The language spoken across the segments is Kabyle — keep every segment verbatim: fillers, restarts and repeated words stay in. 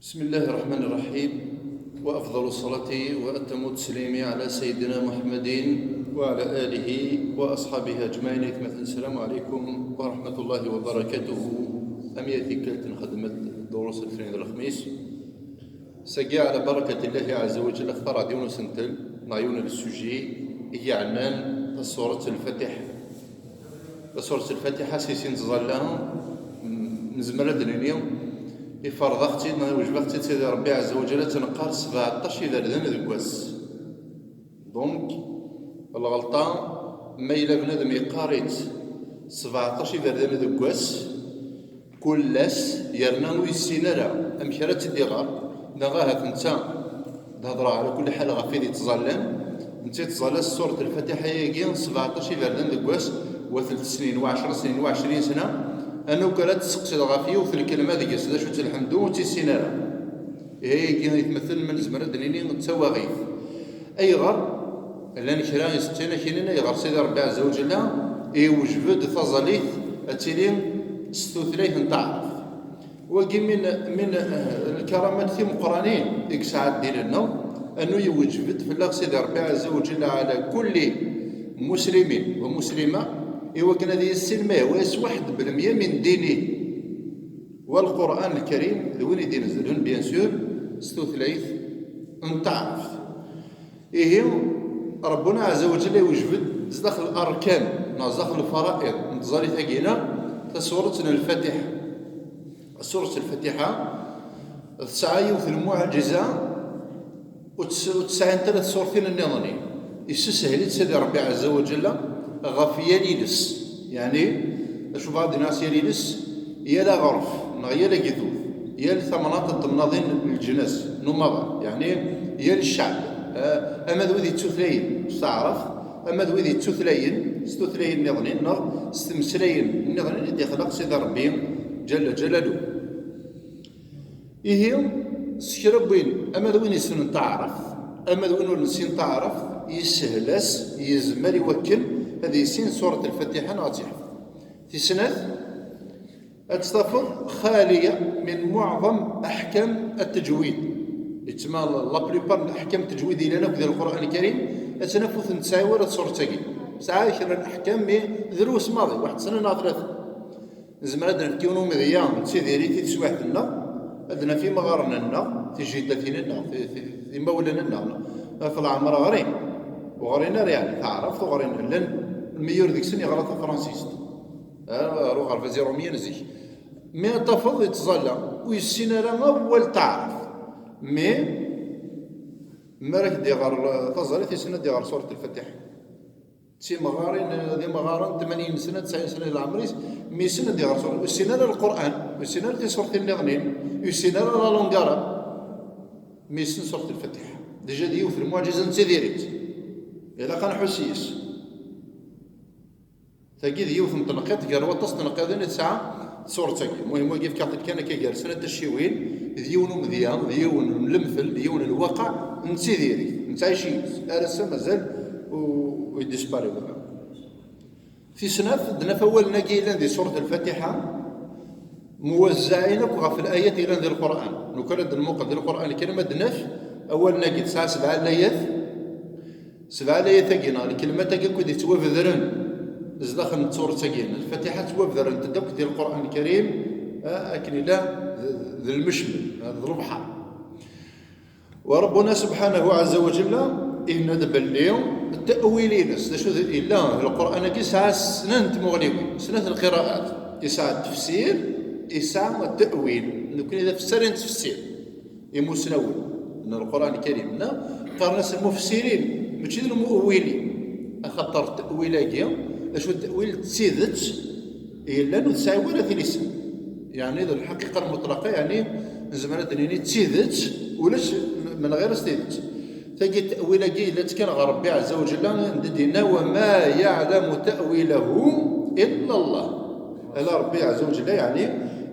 بسم الله الرحمن الرحيم، وأفضل الصلاة وأتم التسليم على سيدنا محمد وعلى آله وأصحابه أجمعين. Aytmaten, السلام عليكم ورحمة الله وبركاته. Am yal tikkelt nxeddem ddurus letnin d lexmis. Sagi, على بركة الله عز وجل, axtar-aɣ-d yiwen usentel neɣ yiwen n sujet i yeɛnan tasuret Lfatiḥa. Tasuret Lfatiḥa, si sin tẓalla, mm, nezmer ad d-nini, iferḍ-aɣ-tt-id neɣ iwejb-aɣ-tt-id Sidi Ṛebbi Ɛezza wa Ǧalla ad tt-neqqar sebɛeṭṭac iberdan deg wass. Donc, lɣelṭa, ma yella bnadem yeqqar-itt sebɛeṭṭac iberdan deg wass, kul ass, yerna ur yessin ara amek ara tt-id-iɣer, neɣ ahat netta, d-hedreɣ ɛla kulli ḥal ɣef wid yettẓallan, netta yettẓalla s surat Lfatiḥa-agi sebɛeṭṭac iberdan deg wass, wa telt snin, wa ɛecra snin, wa ɛecrin sna, anu kan ad testeqsiḍ ɣef yiwet n lkelma deg-s, d acu-tt lḥemdu, ur tt-yessin ara. Ihi ayagi, aytmaten, ma nezmer ad d-nini d tawaɣit. Ayɣer? Llan kra iseqsayen ad k-inin ayɣer Sidi Ṛebbi Ɛezza wa Ǧalla iwjeb-d taẓallit ad tili s tutlayt n taɛrabt. Wagi min, min, eh, lkaramat timeqqranin i yesɛa ddin-nneɣ, anu iwjeb-d fell-aɣ Sidi Ṛebbi Ɛezza wa Ǧalla ɛla kulli muslimin wa muslima, i wakken ad yissin ma yehwa-yas waḥed belmya min ddin-ih. Wa Lqur'an Lkarim d win i d-inezlen, bien sûr, s tutlayt n taɛrabt. Ihi, Rabbuna Ɛezza wa Ǧalla iwjeb-d zdaxel arkan, neɣ zdaxel lfaraid n tẓallit-agi-ina, tasuret n Lfatiḥa. Suret Lfatiḥa tesɛa yiwet n lmuɛǧiza ur tes-, ur tesɛint ara tsurtin nniḍen. Yesseshel-itt Sidi Ṛebbi Ɛezza wa Ǧalla ɣef yal iles. Yeɛni, acu bɣa d-iniɣ s yal iles? Yal aɣref, neɣ yal agdud, yal tamnaḍt n temnaḍin n leǧnas, n umaḍal, yeɛni yal cceɛb, eh, ama d wid yettutlayen s taɛrabt, ama d wid yettutlayen s tutlayin nniḍen, neɣ s tmeslayin nniḍen i d-ixleq Sidi Ṛebbi Ǧalla Ǧalaluh. Ihi, s kra n win, ama d win yessnen taɛrabt, ama d win ur nessin taɛrabt, yeshel-as, yezmer i wakken ad yissin surat Lfatiḥa neɣ ad tt-yeḥfeḍ. Tis snat, ad tt-tafeḍ xaliya min muɛḍam aḥkam at-teǧwid. Yettma la plupart n aḥkam n teǧwid yellan akk di Lqur'an Lkarim, ad tt-naf ur ten-tesɛi wara tsuret-agi. Tesɛa kra n aḥkam, mi drus maḍi, waḥed snat neɣ tlata. Nezmer ad d-nefk yiwen umedya n tsidiri i teswiɛt-nneɣ, ad d-naf imɣaren-nneɣ, tijiddatin-nneɣ, ti-, ti-, imawlan-nneɣ, ɣef leɛmer ɣrin. Ur ɣrin ara, yeɛni, taɛrabt ur ɣrin. Llan lmiyur deg-sen yeɣra tafransist. Ar, ar uɣerbaz irumyen zik. Mi ad tafeḍ yettẓalla, ur yessin ara awal taɛrabt. Mi, mi ara k-d-iɣer taẓallit, yessen ad d-iɣer surat Lfatiḥa. D timɣarin, d imɣaren, tmanyin sna, tesɛin sna di leɛmer-is, mi yessen ad d-iɣer surat. Ur yessin ara Lqur'an, ur yessin ara tisurtin nniḍen, ur yessin ara la langue arabe. Mi yessen surat Lfatiḥa. Déjà d yiwet n lmuɛǧiza n tidirit. Ilaq ad nḥuss yes. Tagi d yiwet n tneqqiḍt gar waṭas n tneqqiḍin i tesɛa tsuret-agi. Muhim, wagi fkiɣ-t-id kan akka gar snat tacciwin, d yiwen umedya, d yiwen n lemtel, d yiwen n lwaqa n tidirit. Nettɛic yid-s. Ar ass-a mazal u, u disparaît ara. Tis snat, d naf awalen-agi yellan di surat Lfatiḥa, muwazzaɛin akk ɣef layat yellan di Lqur'an. Lukan ad nmuqel di Lqur'an Lkarim, ad naf awalen-agi tesɛa sebɛa layat, sebɛa layat-agi neɣ lkelmat-agi akk i d-yettwabedren zdaxel n tsuret-agi. Lfatiḥa ttwabedrent-d akk di Lqur'an Lkarim, eh, akken ila d, d lmecmel, eh, d lebḥer. Wa Rabbuna subḥanahu ɛezza wa ǧella yenna-d belli ttawil-ines, d acu d, yella Lqur'an-agi yesɛa snat n tmuɣliwin, snat n lqiraat. Yesɛa ttefsir, yesɛa ttawil. Nekni d afessar n ttefsir. Imusnawen n Lqur'an Lkarim, neɣ qqaren-as lmufessirin, mačči d lmuwwilin. Axaṭer ttawil-agi, d acu ttawil? D tidet yellan ur tesɛi wara tilisa. Yeɛni d lḥaqiqa lmutlaqa, yeɛni nezmer ad d-nini d tidet, ulac menɣir-s tidet. Tagi ttawil-agi yella-tt kan ɣer Ṛebbi ɛezza wa ǧella, anda d-yenna: "Wa ma yaɛlamu ta'wilahu illa Allah." Ala Ṛebbi ɛezza wa ǧella, yeɛni,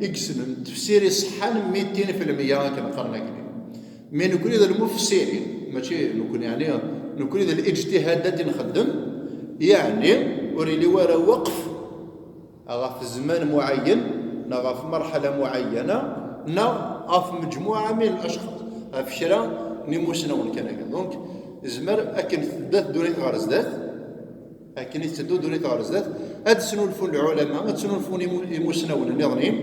i yessnen tefsir iṣeḥḥan mitin fi lmeyya, akken qqaren akkenni. Mi nekni d lmufessirin, mačči nekni, yeɛni, nekni d liǧtihadat i nxeddem, yeɛni, ur ili wara weqf ɣef zzman muɛayyen, neɣ ɣef merḥala muɛayyana, neɣ Ɣef mejmuɛa min al-acxaṣ, ɣef kra n imusnawen kan akka. Donc, izmer akken tedda teddunit ɣer zdat, akken i tetteddu ddunit ɣer zdat, ad snulfun lɛulama, ad snulfun imu-, imusnawen nniḍen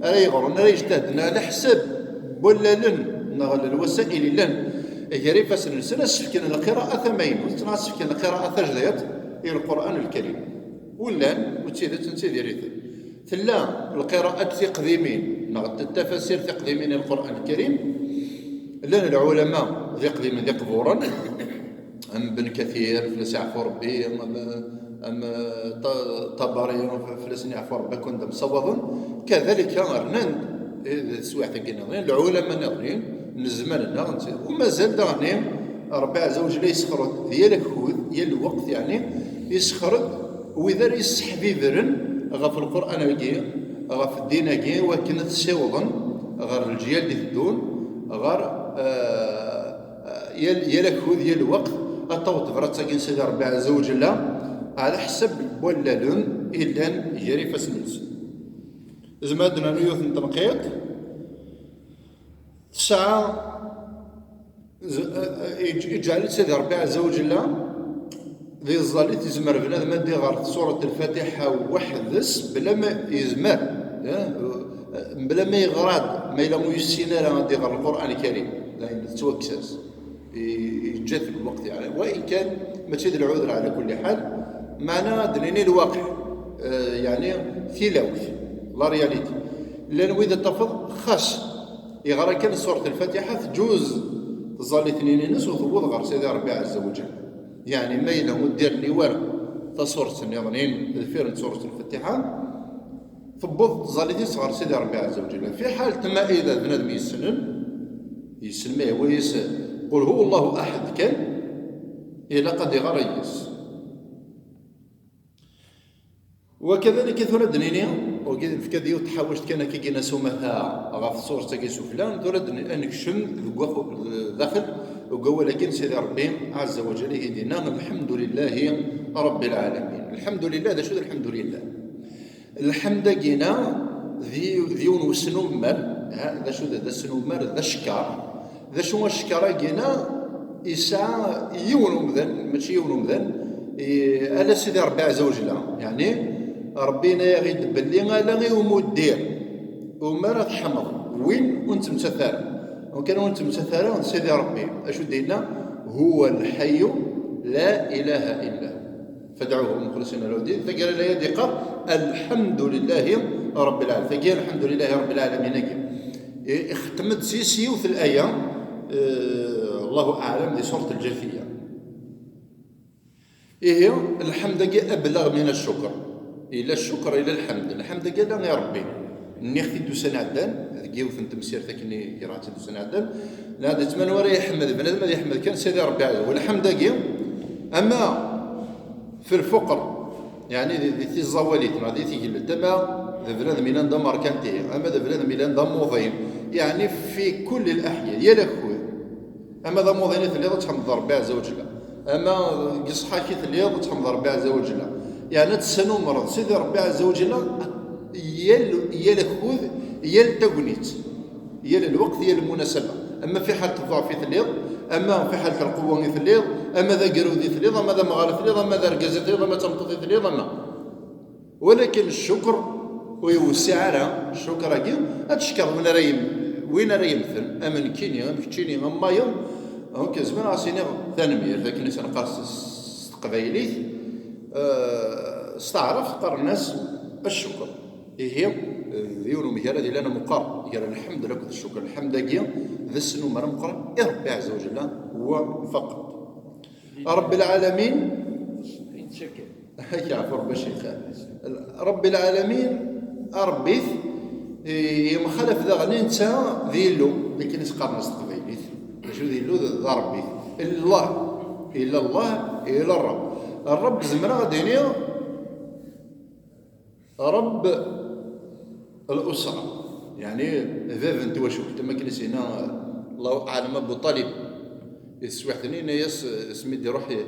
ara yeɣren, ara yejtahden ɛla ḥsab n wallalen neɣ lwasa'il illan gar ifassen-nsen, ad sefken lqira'a tamaynut, neɣ ad sefken lqira'a tajdiṭ i Lqur'an Lkarim. Ur llan, u d tidet, nettidir-iten. Tella lqira'a tiqdimin, neɣ tafasir tiqdimin i Lqur'an Lkarim, llan lɛulama d iqdimen d iqburen, am Ben Kathir, fell-as yeɛfu Rebbi, am, am, am, Ta-, Tabari, fell-asen yeɛfu Rebbi, akk anda msawaḍen. Kadalika rnan, eh, di teswiɛt-agi nniḍen, lɛulama nniḍen n zzman-nneɣ, nti-, u mazal daɣen Rebbi Ɛezza wa Jella yessexred di yal akud, yal lweqt, yeɛni, yessexred wid ara yesseḥbibren ɣef Lqur'an-agi, ɣef ddin-agi, wakken ad t-ssiwḍen ɣer leǧyal d-iteddun, ɣer, eh, yal, yal akud, yal lweqt, ad taweḍ tebrat-agi n Sidi Rebbi Ɛezza wa Jella, ɛla ḥsab n wallalen i llan gar ifassen-nsen. Zemreɣ ad d-nernu yiwet n tenqiḍt. Tesɛa, z-, eh, eh, iǧ-, iǧɛel-itt Sidi Rebbi Ɛezza wa Jella, di tẓallit izmer bnadem ad iɣer Surat Lfatiḥa weḥd-s, bla ma yezmer, eh, bla ma yeɣra-d, ma yella ur yessin ara ad iɣer Lqur'an Lkarim, dayen tettwakkes-as. I-, yeǧǧa-t lweqt, yeɛni, wa in kan mačči d lɛuder ɛla kulli ḥal, meɛna ad d-nini lwaqi, eh, yeɛni tilawt, la réalité. Llan wid i tafeḍ xas yeɣra kan Surat Lfatiḥa, tǧuz tẓallit-nni-ines u tewweḍ ɣer Sidi Rebbi Ɛezza wa Jalla. Yeɛni ma yella ur d-irni wara tasurt nniḍen deffir n Surat Lfatiḥa, tewweḍ tẓallit-is ɣer Sidi Rebbi Ɛezza wa Jalla. Fi ḥal tma'ida d bnadem yessnen, yessen ma yehwa-yas Qul huwa Allahu aḥad kan, ilaq ad iɣer yes. Wa kadalik, tura ad d-nini, wagi nefka-d yiwet tḥawact kan akka gina s umata ɣef tsuret-agi sufella, tura ad n-, ad nekcem deg waxu-, daxel deg wawal-agi n Sidi Rebbi Ɛezza wa Jalla, i d-yenna: "Lḥemdu lillahi Rebbil Ɛalamin." Lḥemdu lillah, d acu d lḥemdu lillah? Lḥemd-agi-na d, d yiwen wesnummer, ha, d acu d, d asnummer, d acekkeṛ. D acu acekkeṛ-agi-na? Yesɛa yiwen umdan, mačči yiwen umdan, i, ala Sidi Ṛebbi Ɛezza wa Jella. Yeɛni, Ṛebbi yenna-yaɣ-id belli ala i umuddir umi ara tḥemdeḍ, win ur nettmettat ara. Win kan ur nettmettat ara, d Sidi Ṛebbi. Acu d-yenna? "Huwa lḥayyu la ilaha illa hu." "Fadɛuhu muxlisina lahu ddin." Taggara-ya ad yeqqar: "Alḥamdu lillahi Ṛebbil ɛalamin." Tagi, "Alḥamdu lillahi Ṛebbil ɛalamin" agi. I-, ixetem-d s yis yiwet laya, eh, Allahu aɛlam, di surat Lǧafiya. Ihi, lḥemd-agi ablaɣ min ccukr. Yella ccukr, yella lḥemd. Lḥemd-agi ala i Ṛebbi. Nniɣ-t-id ussan iɛeddan, deg yiwet n temsirt akken i greɣ-tt-id ussan iɛeddan. Nadi ttman wara iḥemmed bnadem, ad iḥemmed kan Sidi Ṛebbi Ɛezza. Walḥemd-agi, ama fi lfuqr, yeɛni di, di tiẓawalit, neɣ di tigellelt, ama d bnadem yellan d amerkanti, ama d bnadem yellan d amuḍin, yeɛni fi kulli laḥyal, yal akud. Ama d amuḍin i telliḍ, ad tḥemdeḍ Ṛebbi Ɛezza wa Jella. Ama deg ṣṣeḥḥa-k i telliḍ, ad tḥemdeḍ Ṛebbi Ɛezza wa Jella. Yeɛni ad tesnumreḍ Sidi Ṛebbi Ɛezza wa Jella yal, yal akud, yal tagnit, yal lweqt, yal lmunasaba. Ama fi ḥalet ḍḍeɛf i telliḍ, ama fi ḥalet lqewwa i telliḍ, ama d agrud i telliḍ, ama d amɣar i telliḍ, ama d argaz i telliḍ, ama d tameṭṭut i telliḍ, ama Walakin ccukr ur iwessiɛ ara, ccukr-agi, ad tcekkreḍ win ara yem-, win ara yemmten, am nekkini, am keččini, am wayeḍ, donc zemreɣ ad s-iniɣ tanemmirt, akken i s-neqqar s, s teqbaylit, eh, s taɛrabt qqaren-as ccukr. Ihi, eh, d yiwen umgarad yellan ameqqran gar lḥemd akked ccukr. Lḥemd-agi d asnummer ameqqran i Ṛebbi Ɛezza wa Jella, wa faqat. Ṛebbi lɛalamin. Yeɛfu Ṛebbi a Ccix. Ṛebbi lɛalamin, a Ṛebbi-t, yemxalaf daɣen i netta d Illu, akken i s-qqaren s teqbaylit. D acu d Illu? D, d Ṛebbi-t. Illah. Illa Allah, illa Ṛebb. Ṛebb, zemreɣ ad d-iniɣ, Ṛebb الأسرة، yeɛni bab n twacult, am akken i s-yenna, Allahu aɛlam, Abu Ṭalib. Di teswiɛt-nni, yenna-yas, asmi d-iruḥ i-,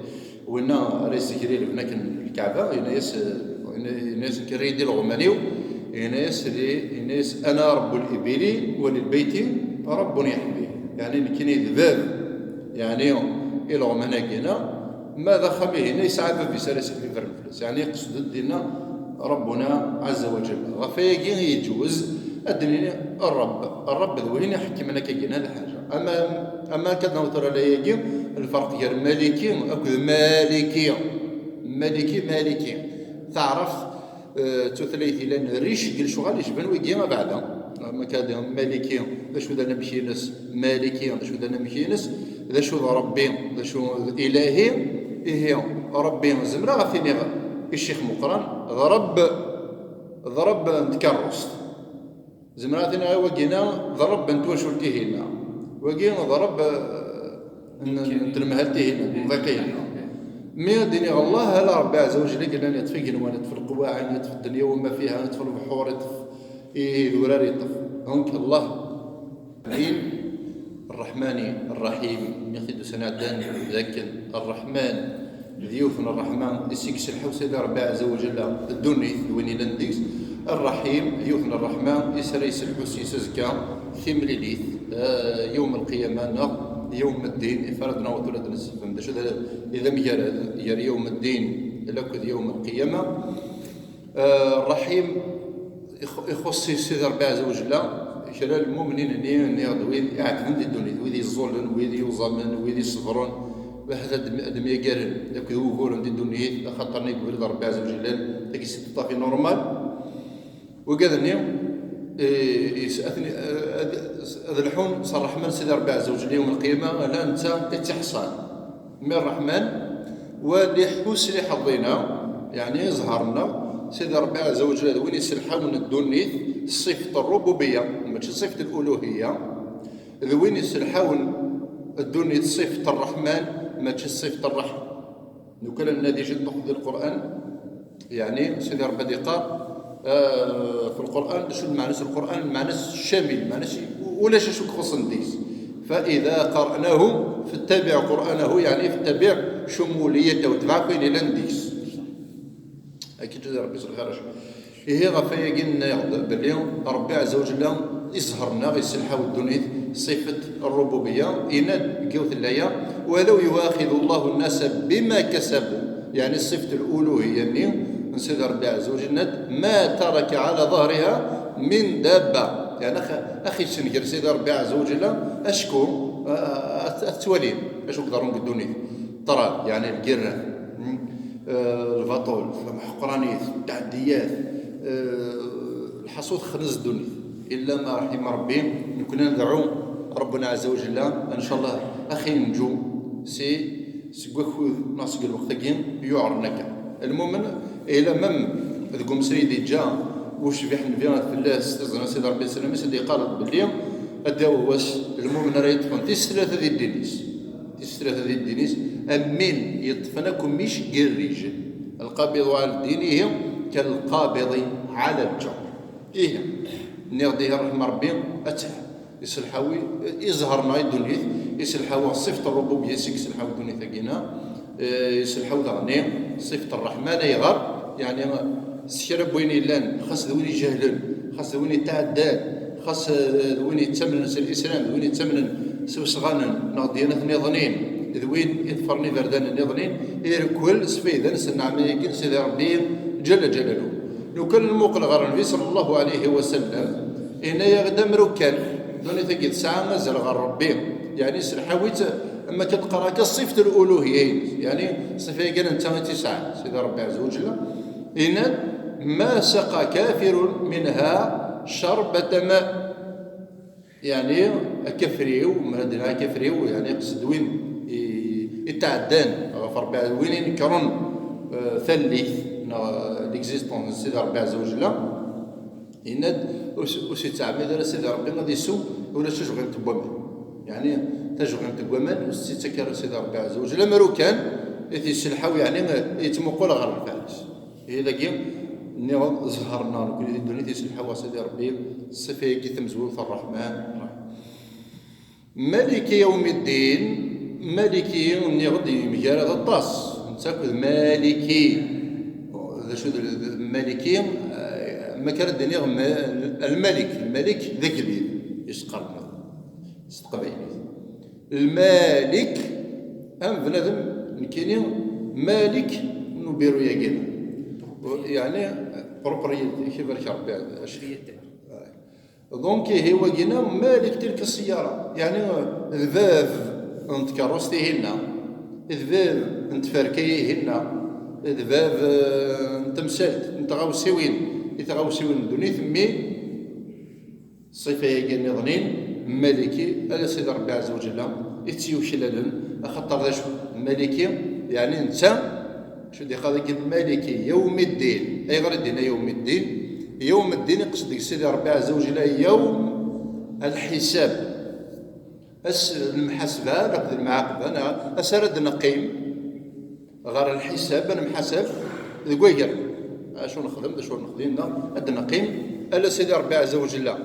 winna ara yessegri lebna n Lkaɛba, yenna-yas, yenna-, yenna-yas: "Nekk, rra-yi-d ileɣman-iw, Yenna-yas, yenna-yas: "Ana rabbul ibili wa lil beyti rabbun yeḥmi." Yeɛni, nekkini d bab, yeɛni, ileɣman-agi-na, ma d axxam-ihin yesɛa bab-is ara s-, ibren fell-as. Yeɛni, iqsed-d dinna Rabbuna Azza wa Jalla. Ɣef wayagi yeǧwez ad d-nini Rrebb. Rrebb d win iḥekmen akkagi-na lḥaǧa. Ama, ama akka d-naweḍ tura layagi, lferq gar maliki akked maliki. Maliki, maliki. Taɛrabt, eh, d tutlayt ilan rric deg lecɣal icban wigi abeɛda. Ama akka d maliki, d acu d anamek-ines? Maliki, d acu d anamek-ines? D acu d Ṛebbi? D acu d ilahi? Ihi, Ṛebbi, zemreɣ ad t-iniɣ i Ccix Meqqran, d Ṛebb, d Ṛebb n tkeṛṛust. Zemreɣ ad t-iniɣ i wagina, d Ṛebb n twacult-ihin-a. Wagi d Ṛebb, eh, n, n telmehalt-ihin, n umḍiq-ihin. Mi ad d-iniɣ Allah, ala Ṛebbi Ɛezza wa Jell i yellan yeṭṭef igenwan, yeṭṭef lqewwaɛin, yeṭṭef ddenya wa ma fiha, yeṭṭef lebḥur, yeṭṭef idurar, yeṭṭef. Donc, Allah, din Ṛṛeḥmani Ṛṛaḥim, nniɣ-t-id ussan iɛeddan d akken Ṛṛeḥman d yiwet n ṛṛeḥma i s-yesselḥu Sidi Ṛebbi Ɛezza wa Jalla ddunit d win yellan deg-s. Ṛṛaḥim d yiwet n ṛṛeḥma i s ara yesselḥu s-yes azekka timlilit, eh, yawm lqiyama neɣ yawm ddin, ɣef ara d-naweḍ tura ad d-nessefhem d acu d, d amgarad gar yawm ddin akked yawm lqiyama. Eh, Ṛṛaḥim ix-, ixuṣṣ Sidi Ṛebbi Ɛezza wa Jella kra n lmumnin-nni, nniɣ-d wid iɛedlen di ddunit, wid yeẓẓullen, wid yuẓamen, wid iṣebren, ahat ad m-, ad myagaren akked wuguren di ddunit, axaṭer-nni yebrid Ṛebbi Ɛezza wa Jella, tagi si teṭṭafi normal. Wigad-nni, eh, is-, ad ten-, ad, ad lḥun s ṛṛeḥma n Sidi Ṛebbi Ɛezza wa Jella yawm lqiyama, ala netta i tt-iḥṣan. Mi Ṛṛeḥman, wa liḥu s liḥeḍ-ina, yeɛni zzher-nneɣ, Sidi Ṛebbi Ɛezza wa Jella d win yesselḥawen ddunit s ṣifet ṛṛububiyya, mačči s ṣifet luluhiyya, d win yesselḥawen ddunit s ṣifet ṛṛeḥman, mačči s ṣifet ṛṛeḥma. Lukan ad nadi ciṭuḥ di Lqur'an, yeɛni Sidi Ṛebbi ad iqqar, eh, fi Lqur'an, d acu lmeɛna-s Lqur'an? Lmeɛna-s camil, lmeɛna-s ulac acu ixuṣṣen deg-s. فإذا قرأناه فاتبع قرآنه، yeɛni فاتبع شموليته، tbeɛ akk ayen yellan deg-s. Ad k-yeǧǧ Ṛebbi s lxir. Ihi ɣef wayagi nniɣ-d belli Ṛebbi Ɛezza wa Jella izzher-nneɣ, yesselḥaw ddunit, ṣifet ṛṛububiyya, yenna-d deg yiwet n laya: "ولو يؤاخذ الله الناس بما كسبوا", yeɛni ṣifet luluhiyya-nni n Sidi Ṛebbi Ɛezza wa Jella, yenna-d: "ما ترك على ظهرها من دابة". Yeɛni ax-, ax-, yessenger Sidi Ṛebbi Ɛezza wa Jella acku, a, a, a, ad tettwalim acu iḍerrun deg ddunit. Ṭṭrad, yeɛni lgirrat, hmm, eh, lbaṭel, tameḥqranit, tɛeddiyat, eh, lḥaṣu texnez ddunit. Illa ma raḥima Ṛebbi, nekni ad nedɛu Ṛebbuna Ɛezza wa Jella, ncallah, ax-, ad nenǧu si, seg wakud neɣ seg lweqt-agi yuɛren akka. Lmumen, ila même deg umesri i d-yeǧǧa ucbiḥ Nnbi ad fell-as tiẓri n Sidi Ṛebbi, sslam-is, ad d-yeqqar belli ad d-yaweḍ wass lmumen ara yeṭṭfen tis tlata di ddin-is. Tis tlata di ddin-is, am win yeṭṭfen akk mmic n yirrijen. القابض على الدين كالقابض على الجمر. Ihi, nniɣ-d ihi ṛṛeḥma Ṛebbi, ad tt-, iselḥawi, iẓher-nneɣ i ddunit, iselḥaw ṣṣifet ṛṛububiyya, seg iselḥaw ddunit-agi-na, eh, iselḥaw daɣen ṣṣifet ṛṛeḥman, ayɣer? Yeɛni, s kra n wayen yellan, xas d win ijehlen, xas d win yetɛeddan, xas, eh, d win yettamnen s lislam, d win yettamnen s usɣanen neɣ ddyanat nniḍnin, d win iḍefren iberdan nniḍnin, irkel s fayda-nsen nneɛma-agi n Sidi Ṛebbi Ǧalla Ǧalaluh. Lukan nmuqel ɣer Nnbi ṣalla Llahu ɛalayhi wa sallam, yenna-yaɣ-d amru kan, ddunit-agi tesɛa azal ɣer Ṛebbi, yeɛni selḥaw-itt, am akken teqqar akka, ṣṣifet luluhiyya-ines, yeɛni ṣṣifa-agi netta i tt-isɛan, Sidi Ṛebbi Ɛezza wa Jalla, yenna-d: "ما سقى كافر منها شربة ماء". Yeɛni, akafriw, ma d-nniɣ akafriw, yeɛni, iqsed win i, i tɛeddan ɣef Ṛebbi, win inekṛen, eh, tallit neɣ, eh, l'existence n Sidi Ṛebbi Ɛezza wa Jella, yenna-d, ur s-, ur s-yettɛemmid ara Sidi Ṛebbi ad isew ula d tajɣimt n waman. Yeɛni, tajɣimt n waman ur s-tt-yettak ara Sidi Ṛebbi Ɛezza wa Jella, am aru kan i t-yesselḥaw, yeɛni, yettmuqul ɣer lfeɛl-is. Ihi dagi, nniɣ-d, zzher-nneɣ nekni di ddunit, iselḥaw-aɣ Sidi Ṛebbi, ṣṣifa-agi tamezwarut, Ṛṛeḥman Ṛṛaḥim. Maliki yawmiddin, Maliki, nniɣ-d, yemgarad aṭas, netta akked Maliki. D acu d, d Maliki? Eh, Ma kan ad d-iniɣ ma-, Lmalik, Lmalik d agellid, yesqerneɣ s teqbaylit. Lmalik, am bnadem, nekkini Malik n ubiru-yagi. Yeɛni, propriété, kibarek Rebbi. Donc, ihi wagina Malik tilka ssiyara, yeɛni d bab n tkeṛṛust-ihinna, d bab n tferka-ihinna, d bab, eh, n temsalt, n tɣawsiwin, i tɣawsiwin n ddunit, mmi ṣṣifa-agi nniḍnin, Maliki, ala Sidi Ṛebbi Ɛezza wa Ǧella i tt-yuklalen, axaṭer d acu? Maliki, yeɛni netta, acu d-iqqar dagi? Maliki yawmiddin. Ayɣer i d-yenna yawmiddin? Yawmiddin iqsed deg Sidi Ṛebbi Ɛezza wa Ǧella yawm lḥisab. Ass n lemḥasba akked lemɛaqba, neɣ ass ara d-neqqim ɣer lḥisab, ad nemḥasab deg wagar. Acu nexdem, d acu ur nexdim, neɣ ad d-neqqim ala Sidi Ṛebbi Ɛezza wa Ǧella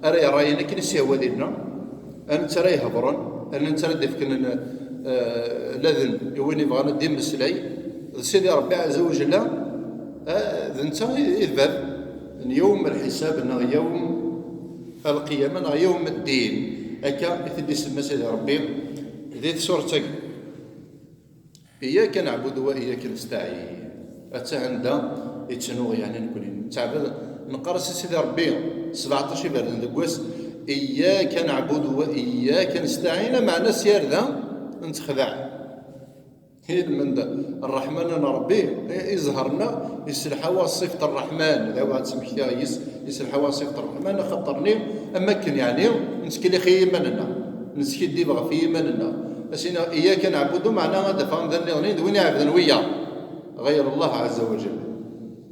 ara yerrayen akken i s-yehwa dinna, a netta ara ihebren, a netta ara d-ifken, eh, laden i win ibɣan ad d-immeslay. D Sidi Ṛebbi Ɛezza wa Ǧella, eh, d netta i, i d bab n yawm lḥisab, neɣ yawm lqiyama, neɣ yawm ddin. Akka i t-id-isemma Sidi Ṛebbi di tsuret-agi. Iyyaka na'budu wa iyyaka nesta'in. Atta anda i ttnuɣ, yeɛni, nekkni nettɛabad, neqqar-as i Sidi Ṛebbi sebɛeṭṭac iberdan deg wass, iyyaka na'budu wa iyyaka nesta'in, ameɛna s yarda nettexdaɛ. Hi lmend Ṛṛeḥman n Ṛebbi, i, iẓher-nneɣ, iselḥa-wa ṣṣift Ṛṛeḥman, d awa ad smektiɣ yis, iselḥa-wa ṣṣift Ṛṛeḥman, axaṭer-nni, am akken, yeɛni, nettkellix i yiman-nneɣ, neskiddib ɣef yiman-nneɣ. As-iniɣ, iyyaka na'budu, meɛna ad d-afeɣ amdan nniḍen, d win iɛebden wiyaḍ, ɣayr Allah Ɛezza wa Ǧell.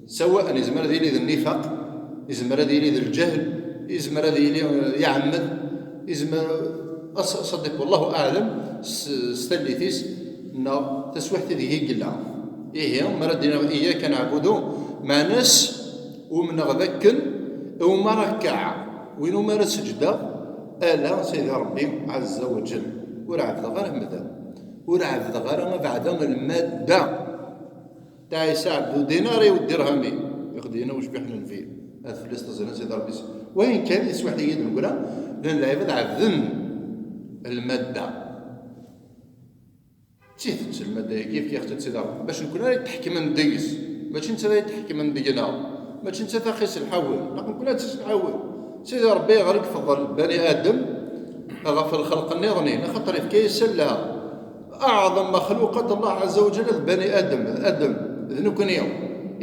Sawaء, yezmer ad yili d nnifaq, yezmer ad yili d lǧehl, yezmer ad yili, eh, iɛemmed, yezmer, as-, ça dépend, Allahu aɛlam, s, s tallit-is, neɣ taswiḥt ideg i yella. Ihi, mi ara d-iniɣ iyyaka na'budu, meɛna-s, umneɣ d akken, uma ara kkaɛeɣ, win uma ara seǧdeɣ, ala Sidi Ṛebbi Ɛezza wa Ǧell. Ur ɛebdeɣ ara amdan. Ur ɛebdeɣ ara abeɛda n lmadda. Taɛisa Ɛebdu Dinar i udirhami, i ɣ-d-yenna ucbiḥ n Nnbi, ad fell-as taẓina Sidi Ṛebbi. Wayen kan, iswiḥ-iyi-d negra, llan lɛibad ɛebden lmadda. D tidet, lmadda-agi yefka-yaɣ-tt-id Sidi Ṛebbi, bac nekkni ara yetḥekmen deg-s, mačči netta ara yetḥekmen deg-neɣ, mačči netta ara ɣ-iselḥawen, neɣ nekkni ara tt-iselḥawen. Sidi Ṛebbi ɣer i yefḍel bani Adem ɣef lxelq nniḍen, axaṭer yefka-yas llah. Aɛḍem maxluqat Allah Ɛezza wa Ǧell d bani Adem, d Adem, d nekkni.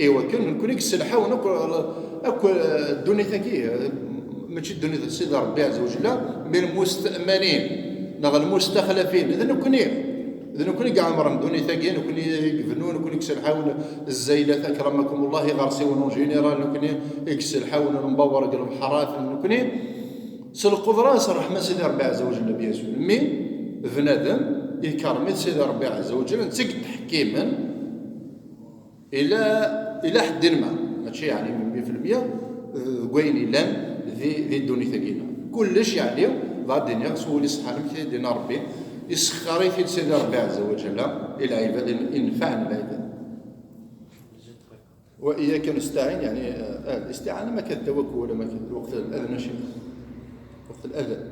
Iwakken nekkni i yesselḥawen akk, akk, eh, ddunit-agi, eh, mačči ddunit n Sidi Ṛebbi Ɛezza wa Ǧell, mi lmusta'manin, neɣ lmustaxlafin, d nekkni. D nekkni i iɛemren ddunit-agi, nekkni i ibennun, nekkni i yesselḥawen zzaylat, akramakumullah, iɣersiwen en général, nekkni i yesselḥawen lembawer deg lebḥerat, nekkni s lqudra, s ṛṛeḥma n Sidi Ṛebbi Ɛezza wa Ǧell, bien sûr. Mi bnadem ikerrem-it Sidi Ṛebbi Ɛezza wa Ǧell, netta i yettḥekkimen ila, ila ḥedd ma, mačči yeɛni mya fi lmya, eh, deg wayen yellan di, di ddunit-agi. Kullec yeɛni, bɣiɣ ad d-iniɣ s wul iṣeḥḥan, amek i d-yenna Ṛebbi, isexxer-it-id Sidi Ṛebbi Ɛezza wa Ǧell i lɛibad in-, inefɛen lɛibad. وإياك نستعين، يعني، آه، الاستعانة ما كان التوكل، ما كان وقت الأذان، شيء. وقت الأذان.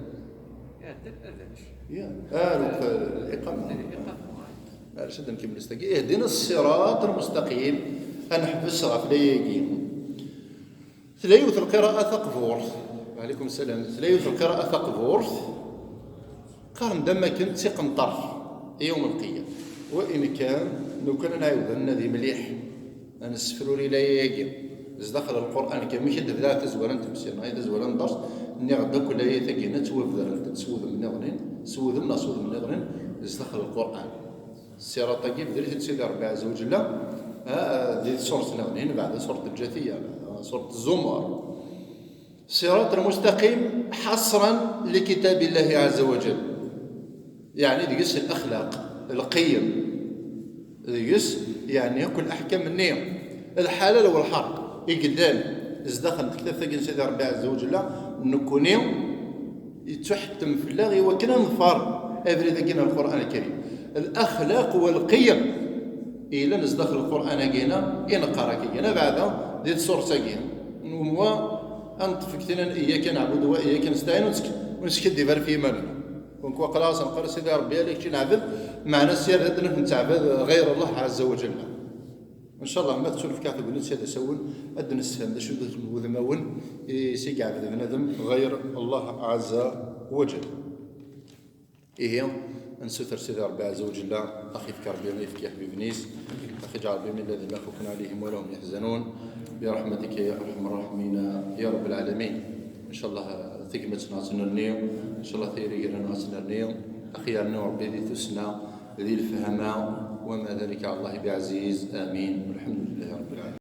يا، حتى الأذان. يا، آه، وقت الإقامة. الإقامة. معلش، هذا نكمل نستقي. اهدنا الصراط المستقيم. أنا حبس غفلية. Tlaywt lqira'a taqburt. Wa alaykum salam. Tlaywt lqira'a taqburt. Qqaren-d am akken d tiqenṭert i yawm lqiyama. Wa in kan, lukan ad nɛiwed ad nadi mliḥ, ad nessefruri layat-agi zdaxel Lqur'an kan, amek i d-tebda tazwara n tefsir, neɣ tazwara n dders, nniɣ-d akk layat-agi ad ttwabedrent s wudem nniḍen, s wudem neɣ s wudem nniḍen, zdaxel Lqur'an. Ṣṣirat-agi, bedret-id Sidi Ṛebbi Ɛezza wa Ǧella, ah, di ṣṣuṛt nniḍen, beɛda ṣṣuṛt Lǧatiya, beɛda ṣṣuṛt Zumar. Ṣṣirat lmustaqim ḥaṣran li kitabillahi ɛezza wa ǧell. Yeɛni deg-s laxlaq, lqiyem. Deg-s, yeɛni akk laḥkam-nni, lḥalal welḥaṛam, i yellan zdaxel n tektabt-agi n Sidi Ṛebbi ɛezza wa ǧella, nekkni yettuḥettem fell-aɣ i wakken ad neḍfer abrid-agi n Lqur'an Lkarim. Laxlaq walqiyem yellan zdaxel Lqur'an-agi-ina i neqqar akka-agi, beɛda di tṣuṛt-agi. Wa ad neṭṭef deg tinan, إياك نعبد وإياك نستعين, ur nesk-, ur neskaddeb ara ɣef yiman-nneɣ. Kunk waqila ɣas neqqar Sidi Ṛebbi ala kečč i nɛebbed, meɛna sya rad nettɛebbed ɣayr Allah ɛazza wa jalla. Ncallah ma tettunefk-aɣ tegnit, ad d-asawen ad d-nessefhem d acu d wudmawen i s-iɛebbed bnadem ɣayr Allah ɛazza wa jalla. Ihi, ad nessuter Sidi Ṛebbi ɛazza wa jalla, ad aɣ-ifk Ṛebbi ma yefka iḥbiben-is, ad aɣ-iǧɛel Ṛebbi min alladhina la khawfun ɛalayhim wa la hum yaḥzanun, bi raḥmatika ya arḥam ṛṛaḥimina ya rabbal ɛalamin. Ncallah tagmat-nneɣ ad tt-nerni, ncallah tayri gar-aneɣ ad tt-nerni, ad aɣ-yernu Ṛebbi di tussna, di lefhama, wa ma dhalika ɛala Llahi bi ɛziz, amin. Walḥamdu lillahi.